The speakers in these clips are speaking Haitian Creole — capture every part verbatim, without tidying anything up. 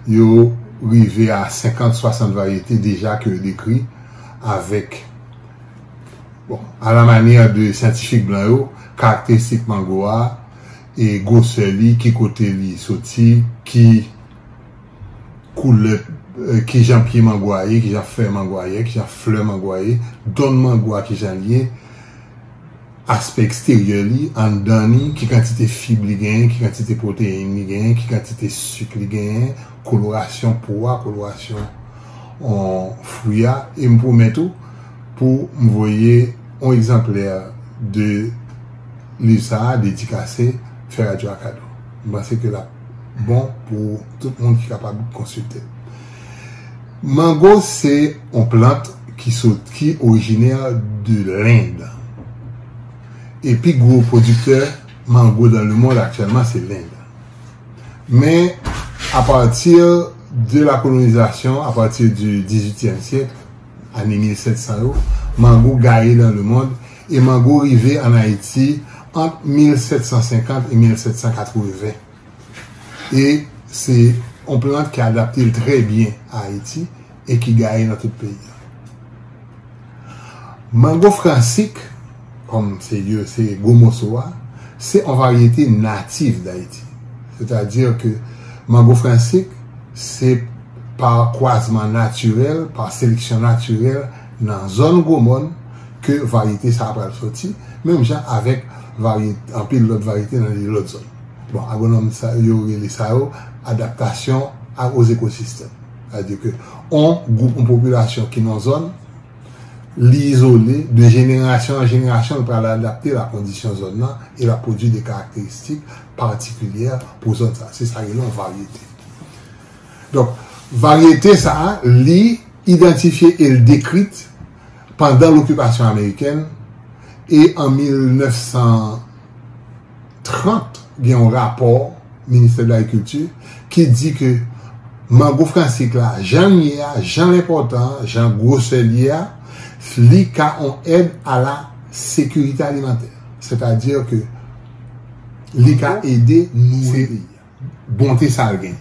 Yo rive a senkant, swasant varyete deja ke yo dekri avèk, bon, à la manière de syantifik blan yo, karakteristik mango a, e gwosè li, ki kote li soti, ki koulè, eh, ki jan pye mango a ye, ki jan fèy mango a ye, ki jan flè mango a ye, donn mango a ki jan li ye, aspè eksteryè li, anndan li, ki kantite fib li genyen, ki kantite pwoteyin li genyen, ki kantite sik li genyen, kolorasyon po a, kolorasyon, on, fwi a, e m pwomèt ou pou m voye on egzanplè de liv sa a, dedikase, fè radyo a kado. M panse ke l ap bon pou tout moun ki kapab konsilte l. Mango se on plant ki sot, ki orijinè de Lend. E pi gwo pwodiktè mango dans le monde aktyèlman se Lend. Men, apati de la kolonizasyon, apati di dizuityèm syèk, ane mil sèt san yo, mango gaye dans le monde, e mango rive ann Ayiti ant mil sèt san senkant e mil sèt san katreven. E se yon plant ki adapte l trè byen a Ayiti e ki gaye nan tout peyi a. Mango fransik, kòm se yo, se gwo moso a, se yon varyete natif d'Haïti. Sètadi ke mango fransik, se pa kwazman natirèl, pa seleksyon natirèl, nan zòn Gwomòn ke varyete sa a pral soti, menm jan avèk varyete, anpil lòt varyete nan de lòt zòn. Bon, agwonòm sa, yo rele sa yo adaptasyon a, aux écosystèmes. Sètadi ke on gwoup, on popilasyon ki nan zòn, li izole, de jenerasyon an jenerasyon, li pral adapte l a kondisyon zòn nan, e l ap pwodui de karakteristik patikilyè pou zòn sa. Se sa yo rele yon varyete. Donk, varyete sa a, li idantifye e l dekri pandan lokipasyon amerikèn, e an mil nèf san trant, gen yon rapò Ministè de Lagrikilti ki di ke mango fransik la, jan l ye a, jan l enpòtan an, jan gwosè l ye a, li ka yon èd a la sekirite alimantè. Sètadi ke li ka ede nouri peyi a. Bonte sa l gen.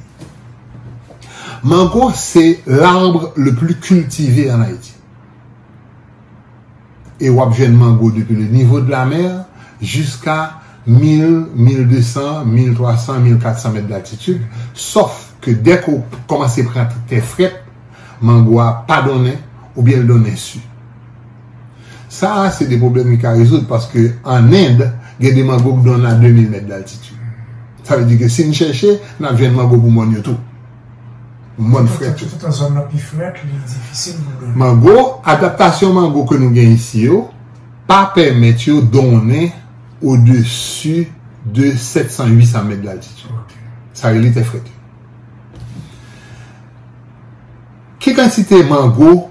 Mango, c'est l'arbre le plus cultivé en Haïti. E w ap jwenn mango depi le niveau de la mer jusqu'à mil, mil de san, mil twa san, mil kat san mèt d'altitid, sòf ke dè ke w kòmanse pran tè frèt, mango a pa donnen oubyen l donnen si. Sa a, se de pwoblèm ki ka rezoud, paske an End, gen de mango k donnen a de mil mèt d'altitid. Sa vle di ke si n chèche, n ap jwenn mango pou mòn yo tou. Mòn frèt yo. Toutan zòn nan pi frèt, li difisil pou donnen. Mango, adaptasyon mango ke nou gen isi yo, pa pèmèt yo donnen odesi de sèt san, uit san mèt d'altitid. Ok. Sa rele tè frèt yo. Ki kantite mango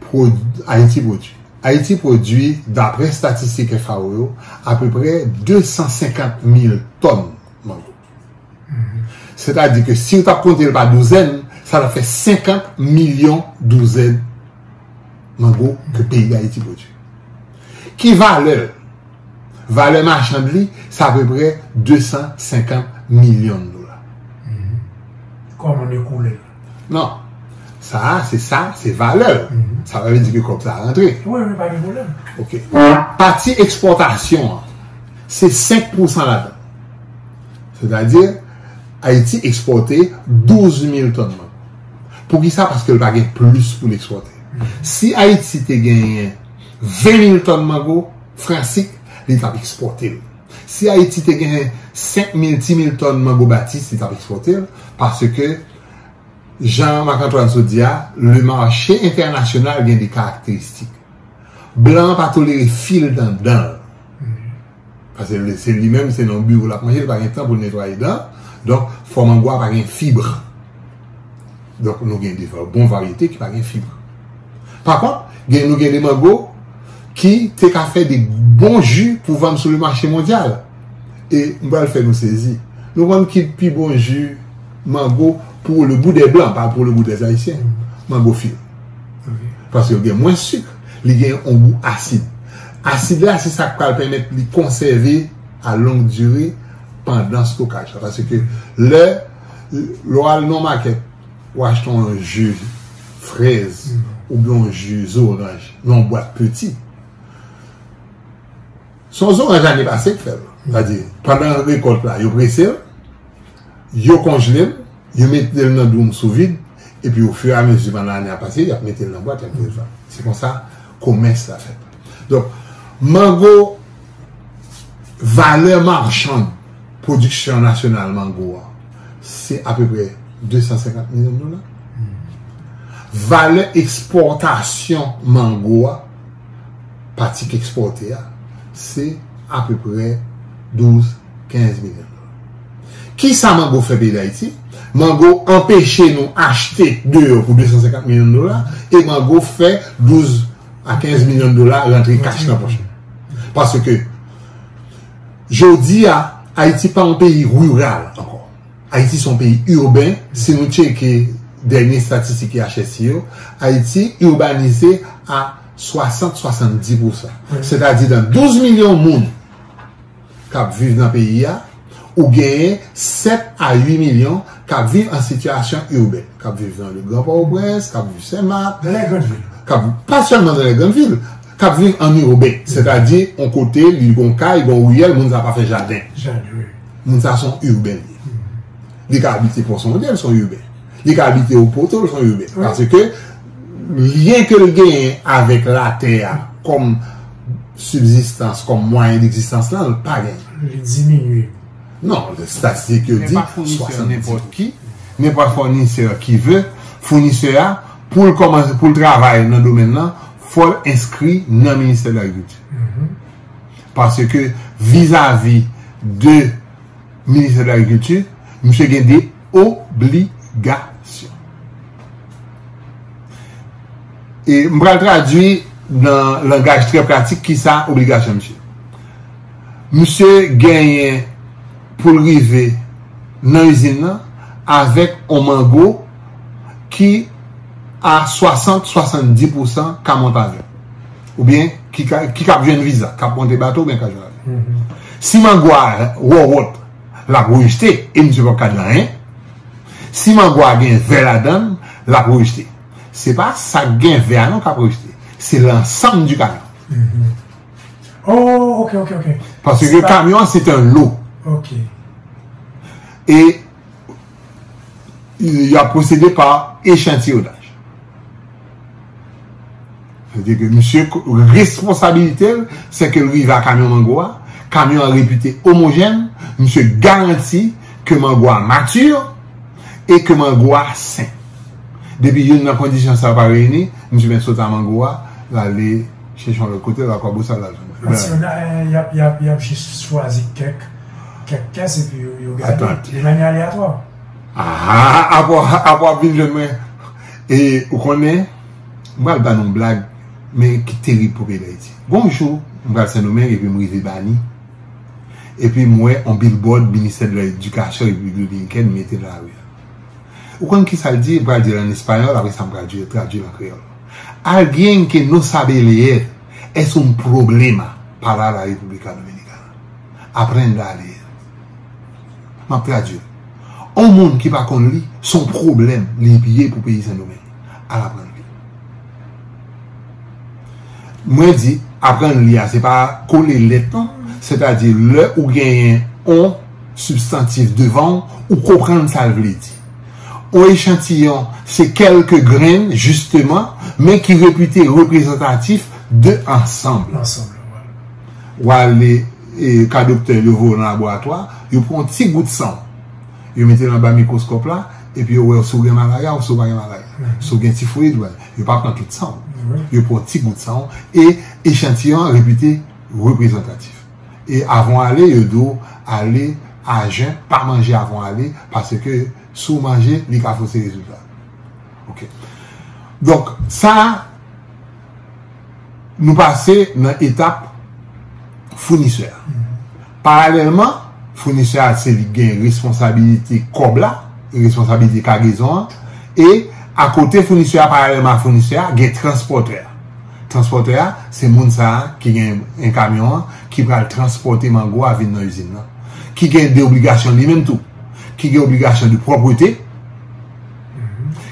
pwod-, Ayiti pwodui? Ayiti pwodui, daprè estatistik F A O yo, apeprè de san senkant mil tòn mango. Sètadi ke si w t ap konte l pa douzèn, sa t ap fè senkant milyon douzèn mango ke peyi Dayiti pwodui. Ki valè l? Valè machann li, se apeprè de san senkant milyon dola. Kòman yo koule l? Non. Sa a, se sa, se valè l. Sa vle di ke kòb sa a rantre. Wi, wi, pa gen pwoblèm. Ok. Pati ekspòtasyon an, se senk pousan ladan. Sètadi, Ayiti ekspòte douz mil tòn mango. Poukisa? Paske l pa gen plis pou l ekspòte. Si Ayiti te genyen ven mil tòn mango fransik, li t ap ekspòte l. Si Ayiti te genyen senk mil, dis mil tòn mango batis, li t ap ekspòte l, paske, jan Marc Antoine sot di a, le marché international gen de karakteristik. Blan an pa tolere fil nan dan l. Paske li, se li menm, se nan biwo l ap manje, li pa gen tan pou l netwaye dan. Donk, fò mango a pa gen fib. Donk, nou gen de va-, bon varyete ki pa gen fib. Pa kont, gen, nou gen de mango ki te ka fè de bon ji pou vann sou le mache mondyal. E m pral fè nou sezi. Nou konn ki pi bon ji mango pour le goût des Blancs, pa pour le goût des Haïtiens? Mango fil. Paske l gen mwens sik, li gen yon gou asid. Asid la, se sa k pral pèmèt li konsève a long dire pandan stokaj la. Paske lè, lè w al nan makèt, Ou achte yon ji frèz oubyen yon ji zoranj nan yon bwat piti. Se yon zoranj ane pase k fè l. Sètadi, pandan rekòt la, yo prese l, yo konjle l, yo mete l nan dwoum sou vid, epi ofiramizi pandan ane a pase, y ap mete l nan bwat, y ap mete l vann. Se konsa komès la fèt. Donk, mango, valè machann pwodiksyon nasyonal mango a, se apeprè de san senkant milyon dola. Valè ekspòtasyon mango a, pati k ekspòte a, se apeprè douz, kenz milyon dola. Kisa mango fè peyi Dayiti? Mango anpeche nou achte deyò pou de san senkant milyon dola, e mango fè douz a kenz milyon dola rantre kach nan pòch nou. Paske, jodi a, Ayiti pa yon peyi riral ankò. Ayiti se yon peyi iben. Si nou tcheke dènye estatistik I H S yo, Ayiti ibanize a swasant, swasanndis pousan. Sètadi, nan douz milyon moun k ap viv nan peyi a, ou genyen sèt a uit milyon k ap viv an sitiyasyon iben, k ap viv nan le Gran Pòtoprens, k ap viv Senmak, nan lè grann vil, k ap, pa sèlman nan lè grann vil, k ap viv an iben, sètadi, yon kote, li gon kay, gon riyèl, moun sa pa fè jaden. Jaden, wi. Moun sa se yon iben li ye. Li ka abite Pòsonde, l se yon iben. Li ka abite Opoto, l se yon iben. Wi. Paske lyen ke l genyen avèk latè a kòm sibzistans, kòm mwayen degzistans lan, l pa genyen. Li diminye. Non, estatistik yo di swasanndis. Nenpòt ki, nenpòt founisè ki vle, founisè a, pou l kòmanse, pou l travay nan domèn nan, fò l enskri nan Ministè de Lagrikilti. Paske vizavi de Ministè de Lagrikilti, misye gen de obligasyon. E m pral tradui nan langaj trè pratik kisa obligasyon misye. Misye genyen pou l rive nan izin nan avèk yon mango ki a swasant, swasanndis pousan ka monte avè l. Oubyen ki ka, ki k ap jwenn viza, k ap monte bato, oubyen k ap jwenn avyon. Si mango a wòwòt, l ap rejte, e misye p ap ka di anyen. Si mango a gen vè ladan l, l ap rejte. Se pa sa k gen vè a non k ap rejte. Se lansanm di kamyon. Oh, ok, ok, ok. Paske kamyon an se te lo. Ok. E y ap pwosede pa echantiyonaj. Sètadi ke misye, responsabilite l, se ke l rive a kamyon mango a, kamyon an repite omojèn, misye garanti ke mango a mati e ke mango a sen. Depi youn nan kondisyon sa yo pa reyini, misye mèt sot a mango a, l ale chèche yon lòt kote, l al kwabousa, l al jwenn. Paske y ap, y ap, y ap jis chwazi kèk, kèk kès epi yo, yo gade de manyè aleyatwa. Ah, apre, apre w ap vin jwenn mwen. E ou konnen, m pral ba nou yon blag, men ki terib pou peyi Dayiti. Gon jou, m pral Sendomeng epi m rive Bani. Epi m wè yon billboard Ministè de Ledikasyon Repiblik Dominikèn mete nan lari a. Ou konn kisa l di? M pral di l an espayòl, apre sa m pral tradui, tradui l an kreyòl. Alguien que no sabe leer es un problema para la República Dominicana. Aprenda a leer. M ap tradui l. Yon moun ki pa konn li, se yon pwoblèm li ye pou peyi Sendomeng. Al aprann li. Mwen di, aprann li a, se pa kole lèt non. Sètadi, lè ou genyen yon sibstantif devan w, ou konprann sa l vle di. Yon echantiyon, se kèlke grenn, jisteman, men ki repite reprezantatif de ansanm. Ansanm, wè. W ale, e, ka doktè yo voye w nan laboratwa, yo pran yon ti gout san w. Yo mete l anba mikwoskòp la, epi yo wè si w gen malarya ou si w pa gen malarya. Si w gen tifoyid, wè, yo pa pran tout san w. Yo pran yon ti gout san w, e echantiyon an repite reprezantatif. E avan w ale, yo di w ale a jen, pa manje avan w ale, paske si w manje, li ka fose rezilta. Ok. Donk, sa, nou pase nan etap founisè a. Paralèlman, founisè a se li ki gen responsabilite kòb la, responsabilite kagezon an, e akote founisè a, paralèlman a founisè a, gen transpòtè a. Transpòtè a, se moun sa a ki gen en kamyon an, ki pral transpòte mango a vin nan izin nan. Ki gen de obligasyon li menm tou. Ki gen obligasyon de pwòpte,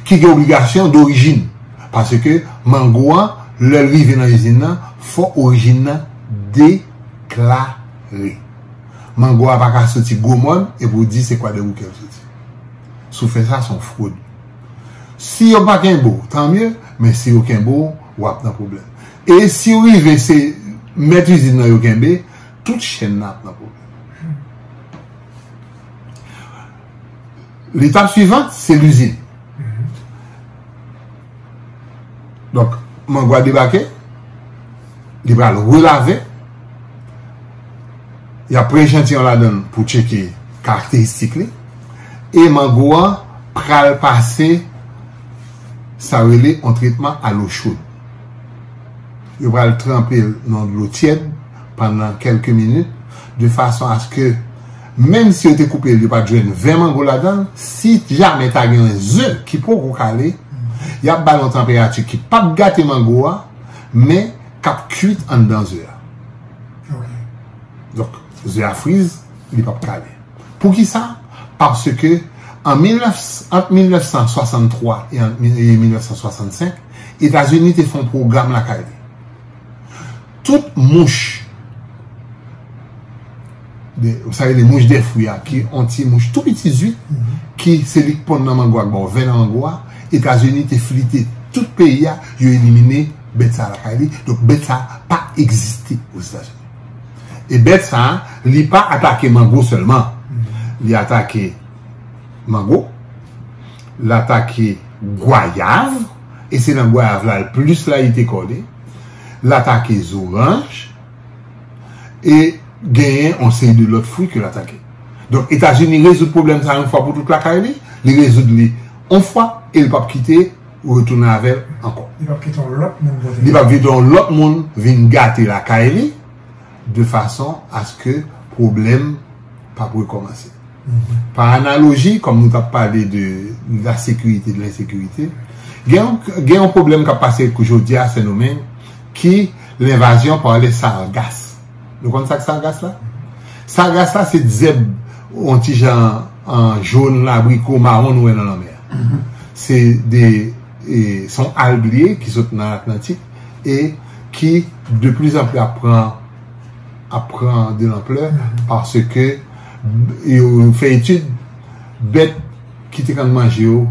ki gen obligasyon dorijin. Paske mango an, lè l rive nan izin nan, fò orijin nan deklare. Mango a pa ka soti Gwo Mòn epi w di se Kwadèboukè l soti. Si w fè sa, se yon fwod. Si yo pa kenbe w, tanmye, men si yo kenbe w, w ap nan pwoblèm. E si w rive se mèt izin nan yo kenbe, tout chèn nan ap nan pwoblèm. Letap swivan, se lizin. Donk, mango a debake, li pral relave, y ap pran echantiyon ladan l pou tcheke karakteristik li, e mango an pral pase sa rele yon tretman a lo chod. Yo pral tranpe l nan dlo tyèd pandan kèlke minit, de fason aske menm si yo te koupe l, yo pa t jwenn ven mango ladan l, si jamè ta gen yon ze ki poko kale, y ap ba l yon tanperati ki p ap gate mango a, men k ap kuit anndan ze a. Donk, ze a friz, li p ap kale. Poukisa? Paske an mil nèf, ant mil nèf san swasanntwa e ant mil, e mil nèf san swasannsenk, Etazini te fè yon pwogram lakay li. Tout mouch, de, sa rele mouch de fwi a, ki yon ti mouch tou piti zwit, ki se li k ponn nan mango a, k ba w ven nan mango a, Etazini te flite tout peyi a, yo elimine bèt sa a lakay li. Donk, bèt sa a pa egziste Ozetazini. E bèt sa a, li pa atake mango sèlman. Li atake mango, l atake gwayav, e se nan gwayav la l plis layite kò li, l atake zoranj, e genyen yon seri de lòt fwi ke l atake. Donk, Etazini rezoud pwoblèm sa a yon fwa pou tout lakay li, li rezoud li yon fwa, e l p ap kite retounen avè l ankò. Li p ap kite yon lòt moun pote. Li p ap kite yon lòt moun vin gate lakay li, de fason aske pwoblèm p ap rekòmanse. Pa analoji, kòm nou t ap pale de lasekirite, de lensekirite, gen yon, gen yon pwoblèm k ap pase jodi a Sendomeng, ki lenvazyon pa le sargas. Nou konn sa k sargas la? Sargas la se zèb, yon ti jan an jòn, labriko, mawon nou wè nan lanmè a. Se de, e, se yon alg li ye ki sot nan Atlantik e ki de plus en plus ap pran, ap pran de lanplè paske yo, yo fè etid, bèt ki te konn manje yo,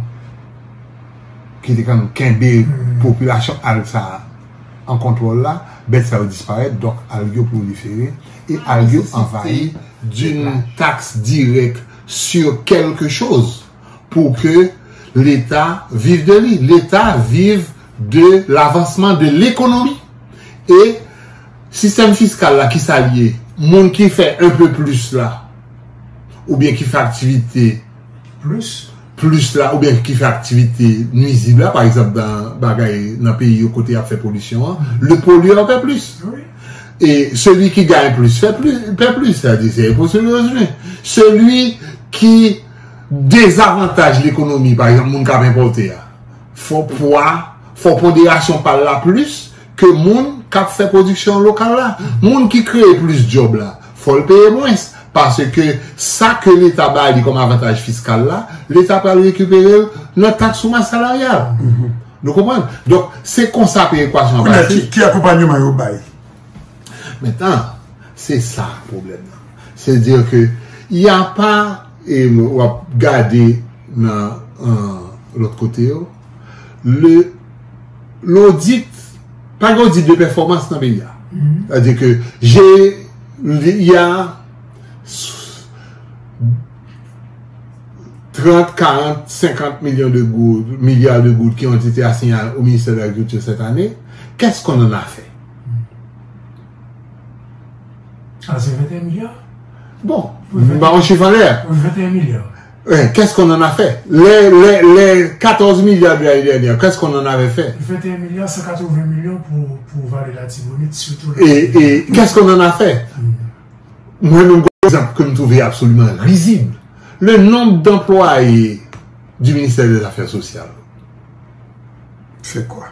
ki te konn kenbe popilasyon alg sa a an kontwòl la, bèt sa yo disparèt, donk alg yo pwolifere e alg yo anvayi d'une taxe directe sur quelque chose pour que l'État vive de li. L'État vive de l'avancement de l'économie. E sistèm fiskal la, ki sa l ye? Moun ki fè un peu plus la, oubyen ki fè aktivite plis la, oubyen ki fè aktivite nwizib la, pa egzanp, nan bagay, nan peyi yo kote y ap fè polisyon an, le pollueur paie plus. E celui qui gagne plus fait plus, paie plus, c'est-à-dire c'est impossible de résumer. Celui qui désavantage l'économie, pa egzanp, moun k ap enpòte a, fò pwa, fò ponderasyon pa l la plis ke moun k ap fè pwodiksyon lokal la. Moun ki kreye plis djòb la, fò l peye mwens. Paske sa ke Leta ba li kòm avantaj fiskal la, Leta pral rekipere l nan taks sou mas salaryal. Nou konprann? Donk, se konsa pou ekwasyon an pase. Ki, ki akonpayman yo bay? Mentnan, se sa pwoblèm nan. Se di ke y a pa, e w ap gade nan, an, lòt kote yo, le, lodit, pa gen odit de pèfòmans nan peyi a. Sètadi ke je, y a trente, quarante, cinquante millions de goud, milliards de goud qui ont été assignés au ministère de l'Agriculture cette année. Qu'est-ce qu'on en a fait? Ah, c'est vingt et un milliards? Bon, m ba yon chif anlè. Wi, vingt et un milliards. Wi, qu'est-ce qu'on en a fait? Les, les, les quatorze milliards de l'année dernière, qu'est-ce qu'on en avait fait? Vingt et un milliards, cent quatre-vingts millions pour, pour Vallée Latibonite, surtout. Et, et qu'est-ce qu'on en a fait? Mwen menm, kon egzanp ke m twouve absoliman rizib, le nombre d'employés du ministère des Affaires sociales. C'est quoi?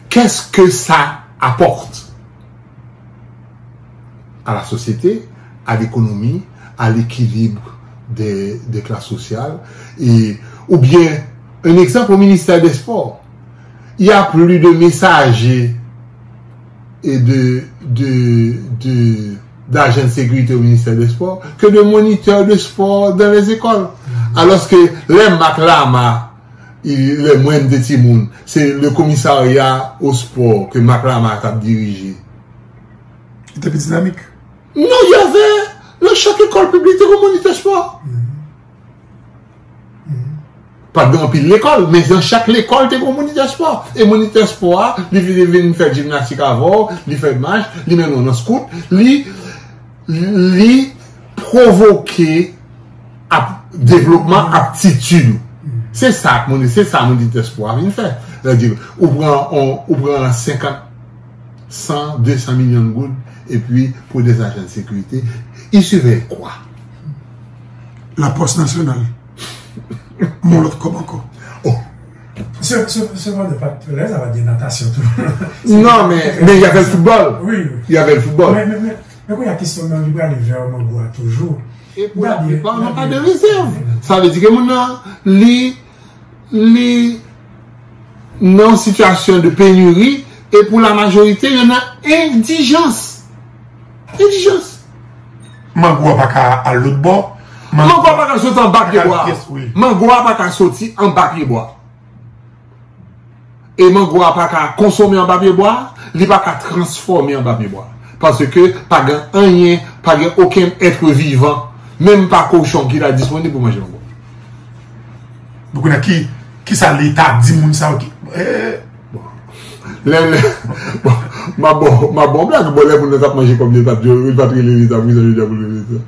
Qu'est-ce que ça apporte à la société, à l'économie, à l'équilibre des, des classes sociales, et, oubyen Un exemple au ministère des Sports. Il y a plus de messagers et de, de, de, d'agents de sécurité au ministère des Sports que de moniteurs de sport dans les écoles. Alors que les MAC Lama, il, les moins de timoun, c'est le commissariat au sport que MAC Lama a dirigé. Li te pi dinamik. Non, il y avait, nan chak lekòl piblik te gen monitè spò. Pa t gen anpil lekòl, men nan chak lekòl te gen monitè spò. E monitè spò a, li vin, vin fè jimnastik avè w, li fè mach, li mennen w nan skout, li, li pwovoke ap, devlopman aptitid ou. Se sa, se sa monitè spò a vin fè. Sètadi, ou pran, ou pran senkant, san, de san milyon goud, epi pou des agents de sécurité, ils surveillent quoi? Lapòs nasyonal. Mon lòt kòb ankò. Sepandan, pa t lè sa va gen natasyon tou. Non, men, men y avè l foutbòl. Wi, wi. Y avè l foutbòl. Men, men, men, men kounye a kesyon nan li prale vè mango a toujou. E pou laplipa, nou pa de rezèv. Sa vle di ke moun nan, li, li nan yon sitiyasyon de peniri, e pou la majorite, yo nan endijans. Endijans. Mango a pa ka al lòt bò. Mango a pa ka soti anba pye bwa. Mango a pa ka soti anba pye bwa. E mango a pa ka konsome anba pye bwa, li pa ka transfòme anba pye bwa. Paske pa gen anyen, pa gen okenn ètre vivan, menm pa kochon ki ta disponib pou manje mango. Donk, kounye a ki, ki sa Leta di moun sa yo ki. Eh, Lè, lè, bon, m ap ba w, m ap ba w blag, bon, lè moun nan t ap manje kòb li, li pa t, li pa t rele Leta, pou ki sa jodi a pou l rele Leta?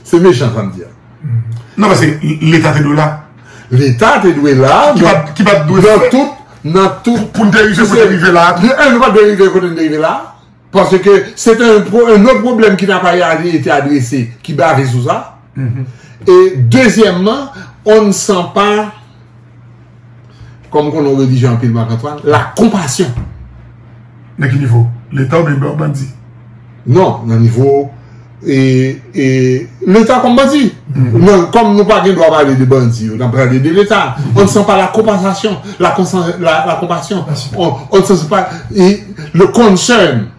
Se mechan sa m di a. Non, paske Leta te dwe la. Leta te dwe la, Ki pa, ki pa t dwe nan fè tout, nan tout. Pou n te rive kote n rive la. De un, nou pa t dwe rive kote n te rive la. Paske se te un, pro- un autre problème qui n'a pas été adressé, ki bave sou sa. E dezyèmman, on ne sent pas, kòm konnen w relijye anpil, Marc Antoine, la compassion. Nan ki nivo? Leta oubyen bandi? Non, nan nivo e, e, Leta kòm bandi. Non, kòm nou pa gen dwa pale de bandi yo, n ap pale de Leta. On ne sent pas la compensation, la, consen- la, la compassion. On, on ne sent pas e, le concern.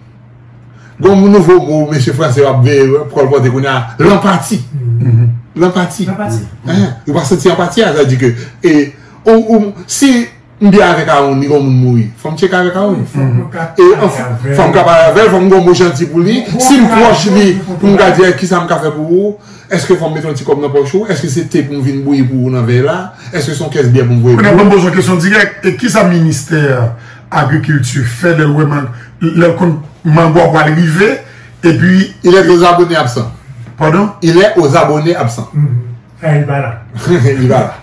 Gon nouvo mo mesye franse yo ap veye kòlpòte kounye a, lanpati. Lanpati. Lanpati. Hein, ou pa santi anpati a, sa di ke e, ou, ou, si m byen avèk Aoun, li gon moun mouri, fò m tcheke avèk Aoun. E anf- fò m ka pale avè l, fò m gon mo janti pou li. Si m pwòch li, pou m ka di, kisa m ka fè pou ou? Èske fò m mete yon ti kòb nan pòch ou? Èske se te pou m vin bouyi pou ou nan vèy la? Èske se yon kès byè pou m voye pou ou? Kounye a ban m poze yon kesyon dirèk. E kisa ministè agrikilti fè lè l wè man- lè l konn mango a pral rive? Epi Il est aux abonnés absents. Pardon? Il est aux abonnés absents. Ah, li pa la. Li pa la.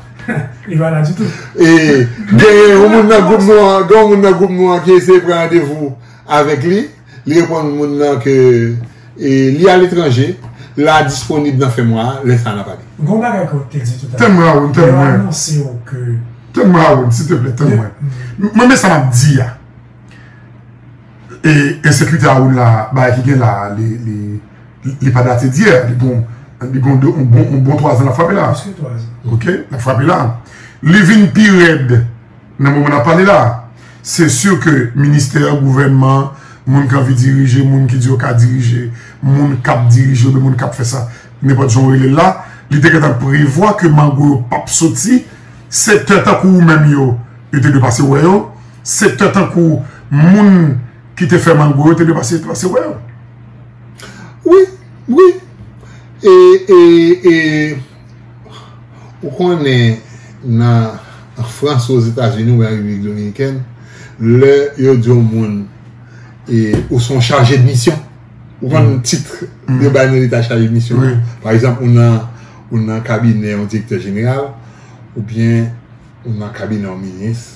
Li pa la ditou. E gen yon moun nan gwoup nou an, gen yon moun nan gwoup nou an ki eseye pran randevou avèk li. Li reponn moun nan ke e, li aletranje, l a disponib nan fen mwa a, lè sa a n a pale. Gon bagay ke w te di toutalè. Tann mwen, Aoun, tann Yo mwen. Anonse w ke Tann mwen, Aoun, silteplè, tann mwen. M- Mwen, men sa m ap di a. E ensekirite Aoun la, bagay ki gen la, li, li, li pa date dyè. Li gon, li gon de, on bon, on bon twa zan l ap frape la. Plis ke twa zan. Ok? L ap frape la. Li vin pi rèd nan moman n ap pale la. Se si ke ministè, gouvènman, moun ki anvi dirije, moun ki di yo ka dirije, moun k ap dirije oubyen moun k ap fè sa, nenpòt jan w rele l la, li te gentan prevwa ke mango yo p ap soti, sektè tankou ou menm yo, yo te dwe pase wè yo, sektè tankou moun ki te fè mango yo te dwe pase, te pase wè yo. Wi, wi. E, e, e, ou konnen nan Frans, Ozetazini oubyen Repiblik Dominikèn, lè yo di yon moun e, ou se yon chaje de misyon, ou konn tit yo bay nan Leta, chaje de misyon. Pa egzanp, ou nan, ou nan kabinè yon direktè jeneral, oubyen ou nan kabinè yon minis,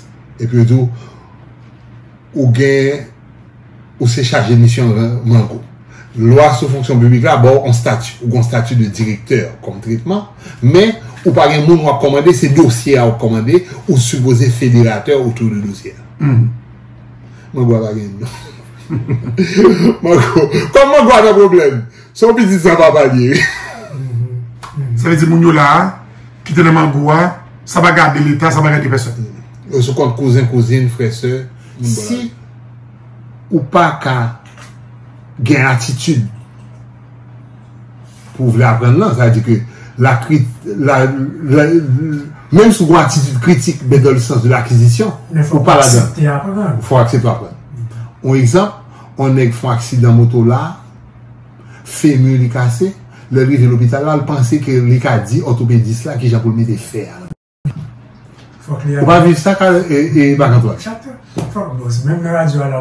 epi yo di w, ou gen, ou se chaje misyon mango. Lwa sou fonksyon piblik la ba w yon stati, ou gen yon stati de direktè kòm tretman, men ou pa gen moun w ap kòmande, se dosye a w ap kòmande, ou sipoze federatè otou de dosye a. Mango a pa gen non. Mango, kòm mango a nan pwoblèm, se yon pitit san papa li ye. Sa vle di moun yo la a, ki te nan mango a, Sa pa gade Leta, sa pa gade pèsòn. Yo sou kont kouzen, kouzin, frè, sè. Si ou pa ka gen atitid pou w vle aprann lan, sa vle di ke la, la, la, menm si w gen atitid kritik, men dans le sens de l'acquisition, ou pa ladan. Fò aksepte aprann. Yon egzanp, yon nèg fè yon aksidan moto la, femur li kase, lè l rive lopital la, l panse ke li ka di òtopedis la kijan pou l mete fè a. Ou pa viv sa ka e, e bak Antwàn. Fòk bòs, menm nan radyo a la.